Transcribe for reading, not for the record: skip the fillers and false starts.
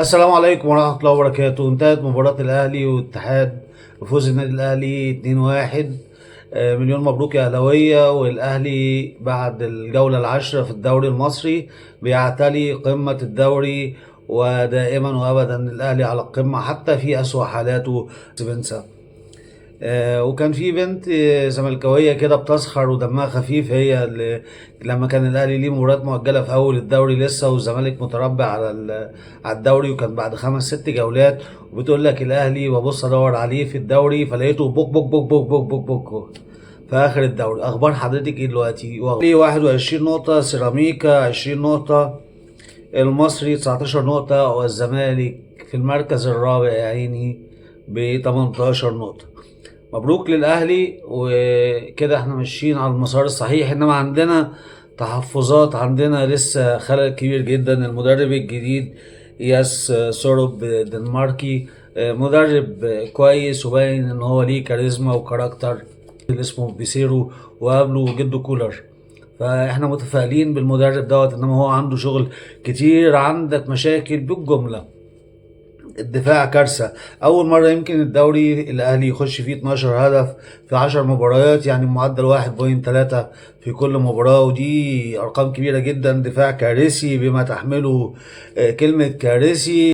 السلام عليكم ورحمة الله وبركاته. انتهت مباراة الأهلي والاتحاد بفوز النادي الأهلي 2-1. مليون مبروك يا أهلاوية. والأهلي بعد الجولة العاشرة في الدوري المصري بيعتلي قمة الدوري، ودائما وأبدا الأهلي على القمة حتى في أسوأ حالاته. بنسى. وكان في بنت زملكاويه كده بتسخر ودمها خفيف، هي اللي لما كان الاهلي ليه مباريات مؤجلة في اول الدوري لسه والزمالك متربع على الدوري، وكان بعد 5 6 جولات، وبتقول لك الاهلي ببص ادور عليه في الدوري فلقيته بوك بوك بوك بوك بوك بوك بوك في اخر الدوري. اخبار حضرتك ايه دلوقتي؟ 21 نقطه، سيراميكا 20 نقطه، المصري 19 نقطه، والزمالك في المركز الرابع يا عيني ب 18 نقطه. مبروك للاهلي، وكده احنا ماشيين على المسار الصحيح، انما عندنا تحفظات، عندنا لسه خلل كبير جدا. المدرب الجديد ياس سوروب دنماركي، مدرب كويس وباين ان هو ليه كاريزما و character اللي اسمه بيسيرو، وقابله جدو كولر، فاحنا متفائلين بالمدرب دوت، انما هو عنده شغل كتير. عندك مشاكل بالجملة، الدفاع كارثة. أول مرة يمكن الدوري الأهلي يخش فيه 12 هدف في 10 مباريات، يعني معدل 1.3 في كل مباراة، ودي أرقام كبيرة جدا. دفاع كارثي بما تحمله كلمة كارثي.